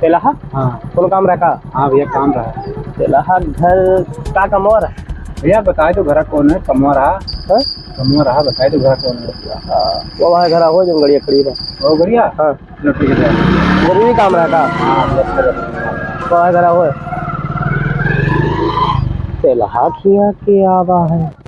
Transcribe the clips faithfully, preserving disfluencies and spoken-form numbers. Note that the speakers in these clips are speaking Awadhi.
तेलहा? हाँ। कौन काम रहा का? हाँ भैया, काम रहा। तेलहा घर का कमवा रहा? भैया, बताए तो घर कौन है, कमवा रहा। हाँ? कमवा रहा, बताए तो घर कौन है। हाँ, वो वहाँ घर हो, जो गड़िया खड़ी रहा। वो गड़िया? हाँ। चलो, ठीक है, जाओ। जरूरी काम रहा का? हाँ, बस करो। तो आ करा हो। तेलहा खिया के आवा है।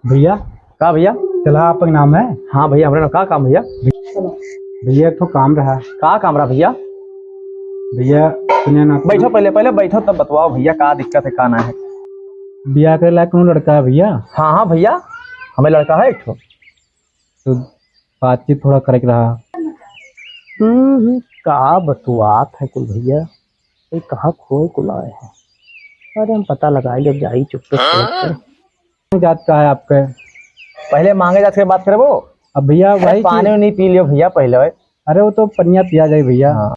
भैया। का भैया? तेलहा आपका नाम है? हाँ भैया, हमरा नाम। का काम भैया? भैया, एक ठो काम रहा। का काम रहा भैया? भैया, सुनिए ना। बैठो पहले, पहले बैठो, तब बतवाओ भैया, का दिक्कत है, का ना है। बियाह करे लायक कौनो लड़का है भैया? हाँ, हाँ भैया, हमें लड़का है एक ठो। तो बातचीत थोड़ा करे के रहा। हम्म, हम्म, का बतुआत है कुल भैया? ये कहाँ खोए कुल आए हैं? अरे, हम पता लगाए, जब जाई चुप्पे से। कौन जात का है आपके? पहले मांगे जात के बात करबो। अब भैया, अरे, वही पानी चीज। नहीं पी लियो भैया पहले। अरे, वो तो पनिया पिया जाए भैया। हाँ।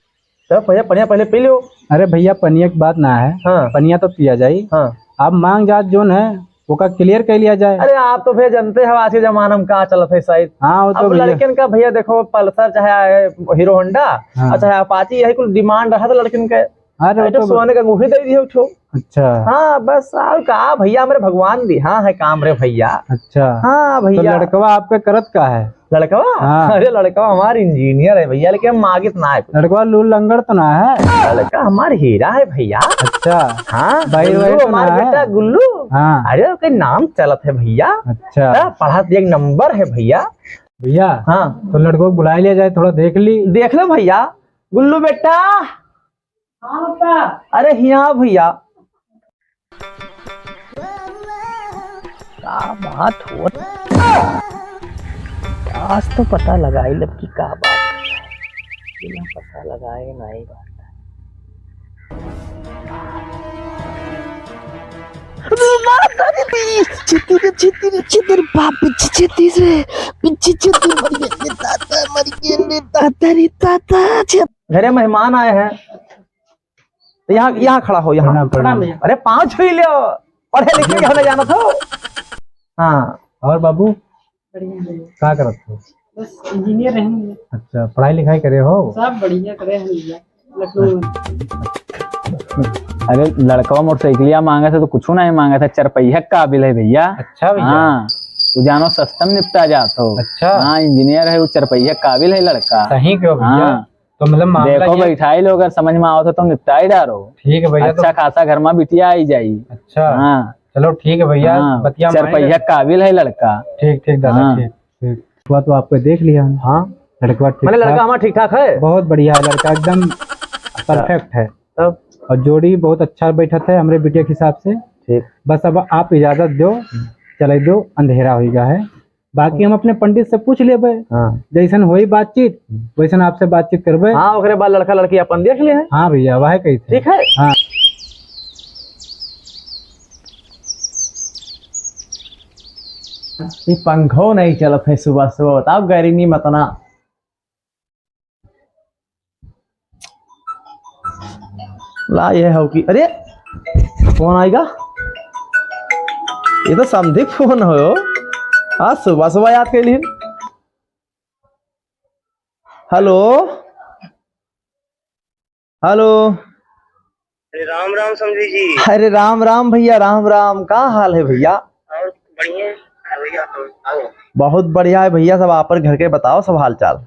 तो भैया, पनिया पहले पी लियो। अरे भैया, पनिया की बात ना है। हाँ। पनिया तो पिया जाए। हाँ। आप मांग जात जोन है, ओका clear कर लिया जाए। अरे, आप तो भैया जानते हो आज के जमाना में का चलत है शायद। हाँ, वो तो अब भैया। लड़कन का भैया देखो, Pulsar चाहे Hero Honda, हाँ। अच्छा, Apache, यही कुल demand रहा था लड़कन का। अरे, अरे, वो तो तो सोने का अंगूठी दे दियो उठो। अच्छा। हाँ, बस, और का भैया, हमरे भगवान दिहा है काम रे भैया। अच्छा। हाँ तो भैया। लड़कवा आपके करत का है? लड़कवा? हाँ। अरे, लड़कवा हमार engineer है भैया, लेकिन हम मागित ना है। लड़कवा लूल लंगड़ तो ना है? लड़का हमार हीरा है भैया। अच्छा। हाँ, बहिर गुल्लू वहिर तो हमार ना है? बेटा गुल्लू। हाँ। अरे, ओके नाम चलत है भैया। अच्छा। हाँ, पढ़त एक नंबर है भैया। भैया, हाँ। तो लड़को को बुला लिया जाए, थोड़ा देख ली। देख लो भैया, गुल्लू बेटा। हाँ, पापा। अरे हिया भैया। का बात हो? आज तो पता लगाई लब कि का बात है। बिना पता लगाए नाई बात। माता रे, छितिर, छितिर, छितिर, बाप, पीछे छितिर रे, पीछे छितिर, मर गया रे दादा, मर गया रे दादा, रे दादा, छितिर। घरे मेहमान आए हैं, तो यहाँ, यहाँ खड़ा हो, यहाँ। प्रणाम, प्रणाम। अरे, पाँव छुई लो, पढ़े लिखे के होने जाना था। हाँ। और बाबू, बढ़िया, बढ़िया। का करत हो? बस engineer रहेंगे। अच्छा, पढ़ाई लिखाई करे हो? सब बढ़िया करे हैं भैया, लखनऊ में। अरे, लड़कवा मोटरसाइकिलिया मांगे थे तो कुछ नहीं मांगे थे, चरपहिया काबिल है भैया। अच्छा भैया। हाँ, तू जानो सस्ता में निपटा जात हो। अच्छा। हाँ, engineer है, वो चरपहिया काबिल है लड़का। सही कहो भैया। हाँ। तो मतलब मामला देखो, ये बैठाई लो, अगर समझ में आवत हो तो निपटाई डारो। ठीक है भैया, तो अच्छा खासा घर में बिटिया आई जाई। अच्छा। हाँ। चलो ठीक है भैया, हाँ, बतिया माने चरपहिया काबिल है लड़का। ठीक, ठीक दादा, हाँ। ठीक, ठीक। लड़कवा तो आपको देख लिया हमने। हाँ। लड़कवा ठीक मैंने लड़का ठाक। हमारा ठीक ठाक है? बहुत बढ़िया है लड़का, एकदम अच्छा। Perfect है। तब? और जोड़ी बहुत अच्छा बैठत है हमरे बिटिया के हिसाब से। ठीक। बस अब आप इजाजत दो, हम्म। चले दो, अंधेरा हो गया है। बाकी हम अपने पंडित से पूछ लेबे। हाँ। जैसन होई बातचीत, हम्म। वैसन आपसे बातचीत करबे। हाँ, ओकरे बाद लड़का लड़की अपन देख ले हैं। हाँ भैया, वह कही थे। ठीक है। हाँ। ये पंखो नहीं चलत है सुबह सुबह, बताओ गर्मी में इतना। ला, ये हो कि, अरे, फोन आएगा, ये तो समधी फोन हो। आज सुबह सुबह याद कैली। हेलो, हेलो। अरे राम राम समधी जी। अरे राम राम भैया, राम राम। का हाल है भैया? और बढ़िया है भैया, तुम बताओ। बहुत बढ़िया है भैया, सब आप घर के बताओ, सब हाल चाल।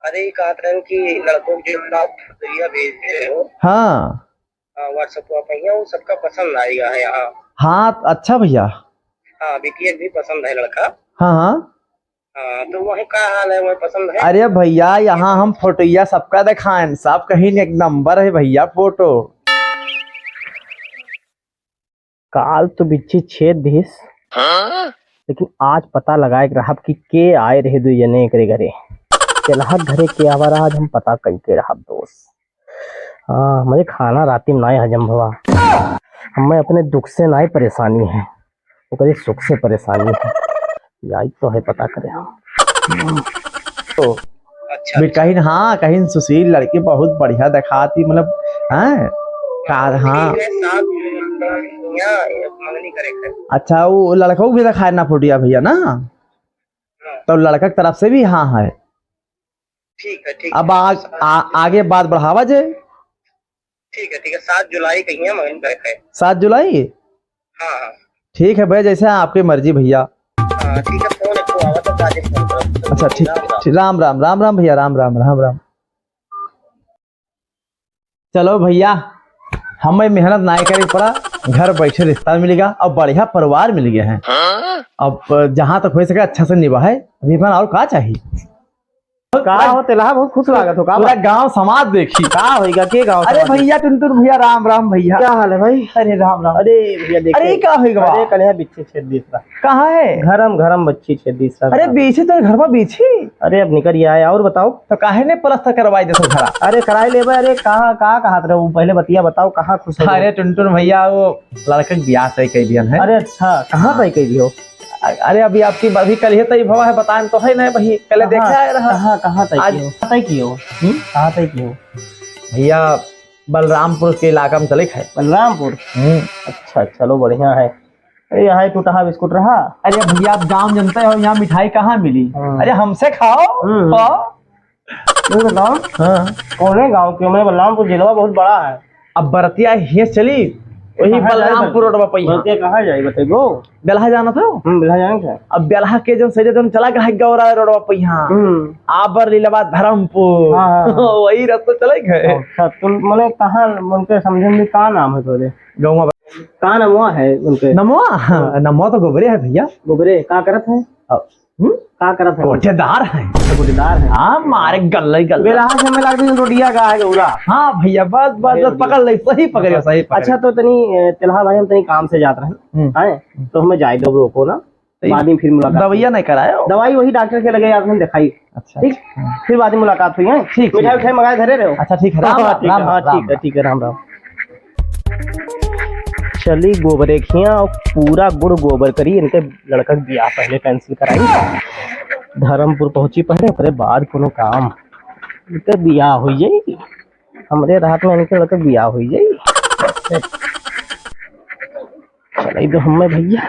अरे, ये कहत रहन कि लड़कों के जो आप फोटोइया भेज रहे हो, हाँ। हाँ, WhatsApp पे, वो सबका पसंद आएगा है यहाँ। हाँ, अच्छा भैया। हाँ, बिटिया भी पसंद है लड़का। हाँ, हाँ। हाँ, तो वहीं का हाल है, वहीं पसंद है? अरे भैया, यहाँ हम फोटोइया सबका दिखाएन, सब कहीं एक नंबर है भैया फोटो। काल तो बिच्छी छेद दिस, हाँ? लेकिन आज पता लगाए के रहब कि के आए रहे दुई जने एकरे घरे। तेलहा घरे के आवा रहा, आज हम पता कई के रहब दोस्त। हाँ, मुझे खाना राती में नाय हजम भवा। हमें अपने दुख से नाय परेशानी है, ओकरे सुख से परेशानी है। जाई तो है पता करे हम। तो अच्छा, भी अच्छा। कहीं, हाँ, कहीं सुशील लड़की बहुत बढ़िया दिखाती, मतलब, हाँ, का, हाँ। ठीक है, सात मिनट का यहाँ मंगनी करे के है। अच्छा, वो लड़का भी रखा है ना फोटोया भैया ना? हाँ। तो लड़का की तरफ से भी हाँ है। ठीक है, ठीक अब है। आ, आ, आगे बात बढ़ावा जे। ठीक है, ठीक है, सात जुलाई कहिया मंगनी करे के है। सात जुलाई? हाँ, हाँ। ठीक है भैया, जैसे आपकी मर्जी भैया। हाँ, ठीक है, फोन एक ठो आवा तो बाद में फोन करब। अच्छा, ठीक, राम राम। ठीक, राम राम, राम राम भैया, राम राम, राम राम। चलो भैया, हमें मेहनत नाहीं करे पड़ा, घर बैठे रिश्ता मिल गया और बढ़िया परिवार मिल गया है। अब जहाँ तक हो सके अच्छा से निभाए, अभी और का चाहिए? का हो तेलहा, बहुत खुश लागत हो का पूरा बात? गांव समाज देखी। का होइगा, के गांव अरे समाज? भैया टुनटुन भैया, राम राम भैया। क्या हाल है भाई? अरे राम राम। अरे भैया देखो। अरे का होइगा बा? अरे कलिया बिच्छी छेद दिस बा। कहाँ है? घरम घरम बच्ची छेद दिस बा। अरे बीछी तो घर में बीछी। अरे अब निकल आए, और बताओ। तो काहे ने प्लास्टर करवाई देसो घरा? अरे कराई लेबे। अरे कहाँ, का कहत रहे वो पहले बतिया बताओ, कहाँ खुश है? अरे टुनटुन भैया वो लड़के के बियाह तय कर दिया है। अरे अच्छा, कहाँ तय कर दियो? अ-, अरे, अभी आपकी, अभी कल ही तय भवा है, बताएं तो है नहीं, वही कल कहाँ, देखे आए रहा। कहाँ, कहाँ तय आज कियो? कहाँ तय कियो? हम्म? कहाँ तय कियो? भैया, बलरामपुर के इलाका में चले खाए। बलरामपुर? हम्म। अच्छा, चलो, बढ़िया है। अरे, यहाँ टूटहा बिस्कुट रहा। अरे भैया, आप गांव जनते हो, यहाँ मिठाई कहाँ मिली? हाँ। अरे, हमसे खाओ, हम्म। खाओ। ये बताओ, हाँ। कौने गाँव के? मैं बलरामपुर, जिलवा बहुत बड़ा है। अब बरतिया हियाँ चली, वही कहाँ जाए बलरामपुर बरतिया? रोडवा पे यहाँ। बरतिया कहाँ जाए, बताइबो? बेलहा जाना था? हम्म, बेलहा जाना था। अब बेलहा के जौन सजे जौन चला गया है गौरा रोडवा पे यहाँ। हम्म। आबर लीलाबाद धर्मपुर। हाँ, हाँ, हाँ। वही रास्ता चले गए। अच्छा, तुम मने कहाँ, उनके समझे में का नाम है तोरे? गौवा। का नमवा है उनके? नमवा? हाँ। नमवा तो गोबरे है भैया। गोबरे, का करत है? अब हम्म? का करत है? कोठेदार है। अच्छा, कोठेदार है। हाँ, मारे गल्ले गल्ले। बेलहा से मिला दी रोटिया का है गौरा। हाँ भैया, बस, बस, अरे बस, भैया। पकड़ ले, सही पकड़ियो, सही पकड़ियो। अच्छा, तो तनी, ए, तेलहा भाई, हम तनी काम से जात रहे। हम्म। हैं? तो हमें जाए दो, रोको ना। तो बाद में फिर मुलाकात दवाइया होई। नहीं कराए हो? दवाई वही डॉक्टर के लगे आपने दिखाई। अच्छा, ठीक? अच्छा। फिर बाद में मुलाकात हुई है। ठीक, मिठाई ठीक। उठाई मंगाए धरे रहो। अच्छा, ठीक है। राम, हाँ, राम, ठीक है, राम, हाँ, राम, ठीक है, राम। ठीक है, राम, राम। चली गोबरे खिया और पूरा गुड़ गोबर करी, इनके लड़का के बियाह पहले cancel कराई। धर्मपुर पहुंची पहले, ओकरे बाद कोनो काम। इनके बियाह हो जाई, हमरे रात में इनके लड़का के बियाह हो जाई। चलाई दो हमें भैया।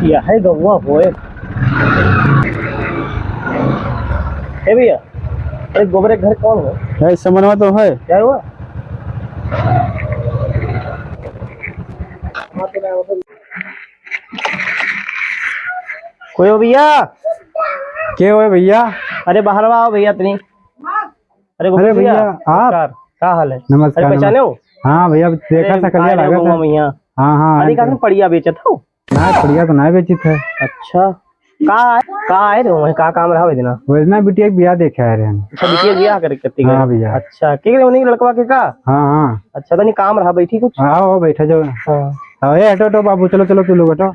यह है गौवा होए। ए भैया, अरे गोबरे घर कौन हो? है, समनवा तो है। क्या हुआ? कोई हो भैया? के हो भैया? अरे बाहर आओ भैया, तनी। अरे गोविंद अरे भैया, भैया, आप? नमस्कार, का हाल है? नमस्कार, अरे पहचाने हो? नमस्कार। हाँ भैया, देखा अरे, था, कलिया आए लागत हो है। गौवा में यहाँ। हाँ, हाँ। अरे, का तुम पड़िया बेचत हो? ना, पड़िया तो ना बेचित है। अच्छा, का, का आए रहे हो? का काम रहा इतना? वैजना बिटिया के बियाह देखे आए रहे हम। अच्छा, बिटिया के बियाह करे करती हाँ गए? भैया। अच्छा, के करे उन्हीं लड़कवा के का? हाँ, हाँ। अच्छा, तनी काम रहा, बैठी कुछ। हाँ, आओ, बैठा जाओ। हाँ। हाँ, ए, हटो, हटो बाबू, चलो, चलो, तू लोग हटो।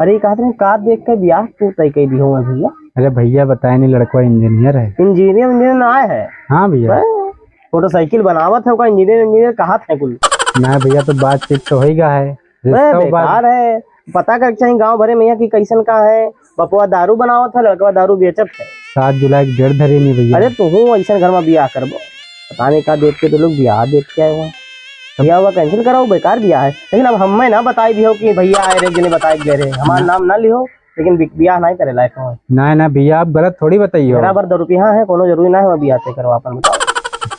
अरे, ये कहत रहे, का देख के बियाह तू तय कर दी हो भैया? अरे भैया, बताए नहीं, लड़कवा इंजीनियर है। इंजीनियर, इंजीनियर ना आए है? हाँ भैया। हैं? मोटरसाइकिल बनावत है, ओका इंजीनियर, इंजीनियर कहत है कुल। ना भैया, तो बातचीत तो होई गा है। अरे रिश्ता बात बेकार है, पता करके चाहिए गाँव भरे में यहाँ की कैसन का है, बपवा दारू बनावत है, लड़कवा दारू बेचत है। सात जुलाई के डेट धरे नहीं भैया। अरे, तू हूँ ऐसन घर में बियाह करबो, पता नहीं का देख के तो लोग बियाह देख के आए हुआ। तब बियाह हुआ cancel कराओ, बेकार बियाह है। लेकिन अब हमें ना बताई दियो कि भैया आए रहे, जिन्हें बताए गए रहे, हमारा ना। नाम ना लियो, लेकिन बि-, बियाह नहीं करे लायक हो। ना, ना भैया, आप गलत थोड़ी बताइए हो। बराबर दो रुपया है, कोनो जरूरी ना है, बियाह तय करवा अपन बताओ।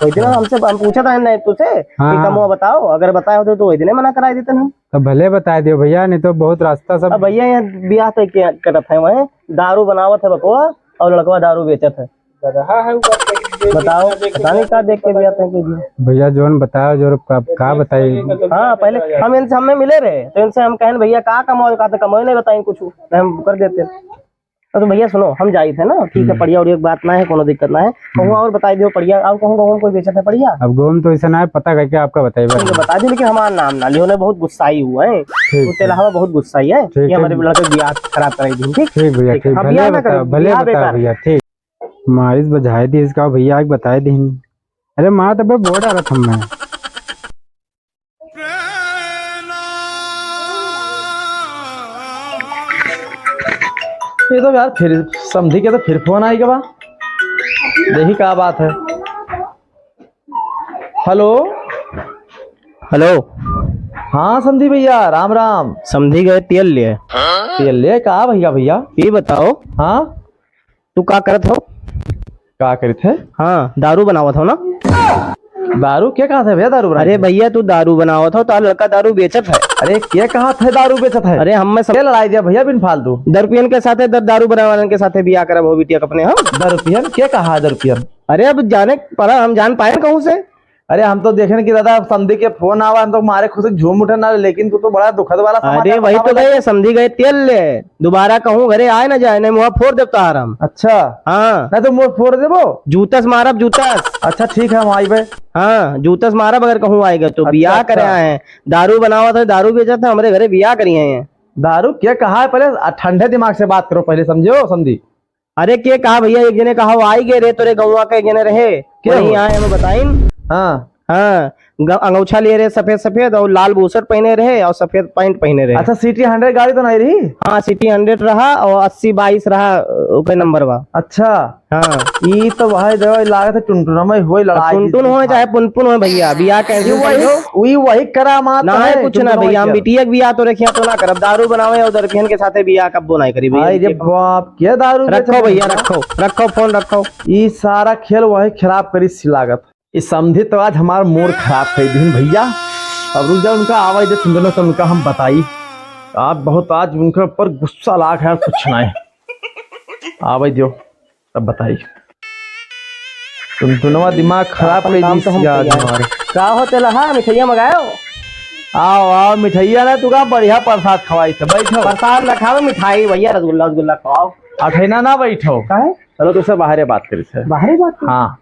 कोई दिन हमसे, हम पूछा था नहीं तुझसे हाँ, कि हाँ। कमवा बताओ, अगर बताए होते तो वही दिन मना कराई देते हम। तो भले बताए दियो भैया, नहीं तो बहुत रास्ता सब अब भैया यहाँ बियाह तय के करत है, वहीं दारू बनावत है बकवा और लड़कवा दारू बेचत है। गदहा है ऊपर से, बताओ, पता नहीं का देख के बियाह तय कर दिया। भैया, जोन बताओ, जो अब का, का बताई? हाँ, पहले हम इनसे, हमें मिले रहे, तो इनसे हम कहन, "भैया, का कमाओ?" कहते, "कमाओ नहीं, बताइन कुछ, नहीं, हम कर देते।" तो, तो भैया, सुनो, हम जाइत है ना, ठीक है, हम्म। पड़िया और एक बात ना है, कोनो दिक्कत ना है। हम्म। कहूँ और बताई दियो, पड़िया, और कहूँ, कहूँ कोई बेचत है पड़िया? अब गोम तो ऐसा ना है, पता करके आपका बताइए। ठीक है, बता दी, लेकिन हमारा नाम ना लियो, नहीं बहुत गुस्साई हुआ है। ठीक, वो तेलहवा बहुत गुस्साई है, ठीक, ये हमारे ठीक। लड़के बियाह खराब कराई दी, ठीक? ठीक भैया, ठीक, ठीक। हम भले बियाह ना बताओ, करें, भले बियाह बताओ बेकार। भैया, ठीक। मारिस बजाए दी इसका भैया, एक बताए दी। अरे मार तो बे बोर्ड आ रहा था मैं। ये तो यार फिर समधी के तो फिर फोन आई गवा। देखी का बात है। हेलो। हेलो। हाँ समधी भइया, राम राम। समधी गए तेल लिए। तेल लिए का भइया? भइया ई बताओ। हाँ। तू का करत हो? का करित है? हाँ, दारू बनावत हो ना? दारू? के कहत है भइया दारू बनावत है? अरे भइया, तू दारू बनावत हो, तोहार लड़का दारू बेचत है। अरे के कहत है दारू बेचत है? अरे हम में सब के लड़ाई दिया भइया बिन फालतू। दरुपियन के साथे द-, दारू बनावे वालन के साथे बियाह करब हो बिटिया के अपने हम। दरुपियन? के कहा है दरुपियन? अरे अब जाने पड़ा, हम जान पाए कहूँ से। अरे हम तो देखे न कि दादा समधी के फोन आवा, हम तो मारे खुशी झूम उठे ना, लेकिन तू तो बड़ा दुखद वाला समाचार अरे वही तो बतावा। कहे, समधी गए तेल ले, दोबारा कहूँ घरे आए ना जाए, नहीं मुँह फोड़ देब तोहार हम। अच्छा। हाँ। नहीं तो मुँह फोड़ देबो। जूतस मारब, जूतस। अच्छा ठीक है, हम आइबे। हाँ, जूतस मारब अगर कहूँ आएगा तो। अच्छा, बियाह करे अच्छा। आए हैं, दारू बनावत है, दारू बेचत है, हमरे घरे बियाह करी हैं। दारू के कहा है? पहले ठंडे दिमाग से बात करो, पहले समझो समधी। अरे के कहा भइया, एक जने कहा वो आई गए रे, तोरे गौवा के एक जने रहे, के वही हो? आए हमें बताइन। हाँ। हाँ, ग-, अंगौछा लिए रहे सफेद सफेद और लाल बुशर्ट पहने रहे और सफेद पैंट पहने रहे। अच्छा, सिटी हंड्रेड गाड़ी तो नहीं रही? हाँ, सिटी हंड्रेड रहा और अस्सी बाईस रहा, ओके नंबर बा। अच्छा। हाँ। ई तो भाई देखो, ई लागत है टुनटुना में होई लड़ाई टुनटुन होए चाहे पुनपुन होए भइया, बियाह कैंसिल वही, कर दो। वही, वही करामात ना है, है कुछ ना टुनटुन भइया, हम होए बिटिया के बियाह तो रखिया तो ना करब, दारू बनावे और दरुपियन के साथे बियाह कब्बो ना करी भइया। अरे बाप, के दारू रखो बेचत भइया, है? रखो, रखो फोन रखो। ई सारा खेल वही खराब करी सी लागत। ई समधी तो आज हमार मूड खराब कर दिन भइया। अब रुक जाओ, उनका आवाज दे, सुन दो ना, तो उनका हम बताई। आप बहुत आज उनके ऊपर गुस्सा लाग है, कुछ ना है। आवे दियो, तब बताई। टुनटुनवा दिमाग खराब अपन कर काम दी तो हम यार करिया। हमारे। का हो तेलहा, मिठाइया मंगायो? आओ, आओ, मिठाइया ना, तू का बढ़िया प्रसाद खवाई थे, बैठो। प्रसाद ना खाओ, मिठाई भइया, रसगुल्ला, रसगुल्ला खवाओ। अठैना ना बैठो। काहे? चलो, तुझसे बाहरे बात करी थे। बाहरे बात करी? हाँ।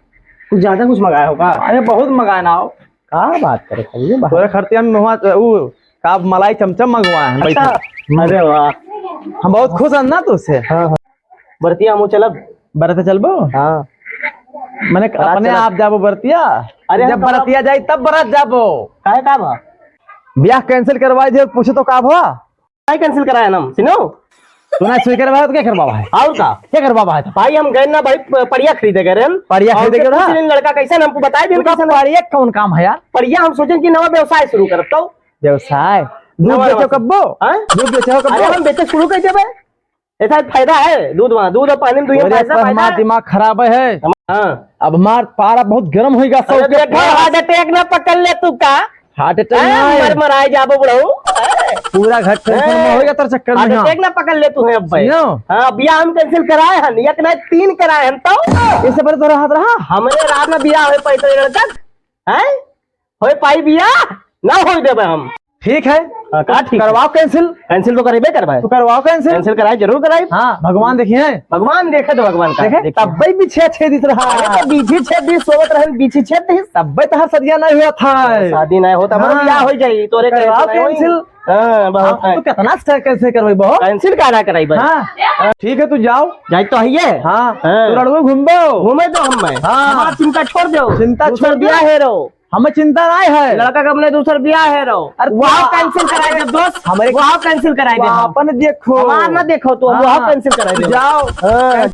कुछ ज्यादा कुछ मंगाया हो का? अरे, बहुत मंगाया ना हो। का बात करे, समझे बाहर? तोरे खर्चे हम वहाँ, ऊ, का मलाई चमचम मंगवाए हैं, अच्छा। बैठो। अरे वाह। हम बहुत खुश हैं ना तुझसे। हाँ, हाँ। बरतिया हमहू चलब। बरते चलबो? हाँ। मने बरात अपने चलब। आप जाबो बरतिया? अरे जब हम बरतिया जाई तब बरात जाबो। काहे का बा? ब्याह cancel करवाई दे, पूछो तो का भवा? काहे cancel कराए हम? सुनो। तू ना सुई करवाए तो क्या करवावा है? और का? क्या करवावा है तो? भाई हम गए ना भाई प-, पड़िया खरीदे गए रहन। पड़िया और खरीदे गए कुछ रहा? दिन लड़का कैसे हमको बताए दे तू का कैसे ना? पड़िया कौन काम है यार? पड़िया हम सोचेन कि नवा व्यवसाय शुरू करब तो। व्यवसाय? दूध नवा बेचो व्यवसाय। कब्बो? हाँ? दूध बेचो कब्बो? अरे हम बेचे शुरू कर देबे। ऐसा फायदा है, दूध वहाँ, दूध और पानी में दुनिया अरे, फायदा, पर हमार फायदा है। दिमाग खराब है। हाँ। अब हमार पारा बहुत गर्म होइगा, अरे, सब के देखो, पारा। Heart attack ना पकड़ ले तू का? Heart attack हैं, ना है। मर मराए जाबो बुढ़ऊ। पूरा घर tension में हैं? होइगा तेरे चक्कर में, heart हाँ। Attack ना पकड़ ले तू है अब भाई। सुनो। हाँ, बियाह हम cancel कराए हन, एक ना तीन कराए हन तो। इससे पहले तो रहा, रहा। हमरे रात में बियाह होए पैंतीस लड़का। हैं? होए पाई बियाह? ना होए देबे हम। ठीक है। हाँ, का ठीक है? करवाओ cancel। Cancel तो करेबे करबे। तो करवाओ cancel। Cancel कराए, जरूर कराए। हाँ, भगवान देखिए। भगवान देखे तो भगवान का देखे, देखे। तब भी पीछे छेद दिस रहा। अरे, तो बीछी छेद दिस, सोवत रहन, बीछी छेद दिस। तब भी तहार सदिया नहीं हुआ था। शादी नहीं होता, हाँ। बियाह हो जाई, तोरे करवाओ cancel नहीं होई। Cancel। हाँ, बहुत हाँ, है। तो कितना से cancel करवाई बहुत? Cancel का ना कराई बस? हाँ। ठीक है, तू जाओ। जाई तो है ये। हाँ, हाँ। तू रड़ुए घूमबो। घूमे दो हम में। हाँ। हमार चिंता छोड़ दो। चिंता दूसर छोड़ दो। बियाह है रो। हमें चिंता नहीं है। लड़का का अपने दूसर बियाह है रो। अरे वहाँ तो cancel कराए दे दोस्त। हमारे वहाँ cancel कराए दे वहाँ हम। अपन देखो। हमार ना देखो तो हाँ। वहाँ cancel कराए दे। जाओ। हाँ।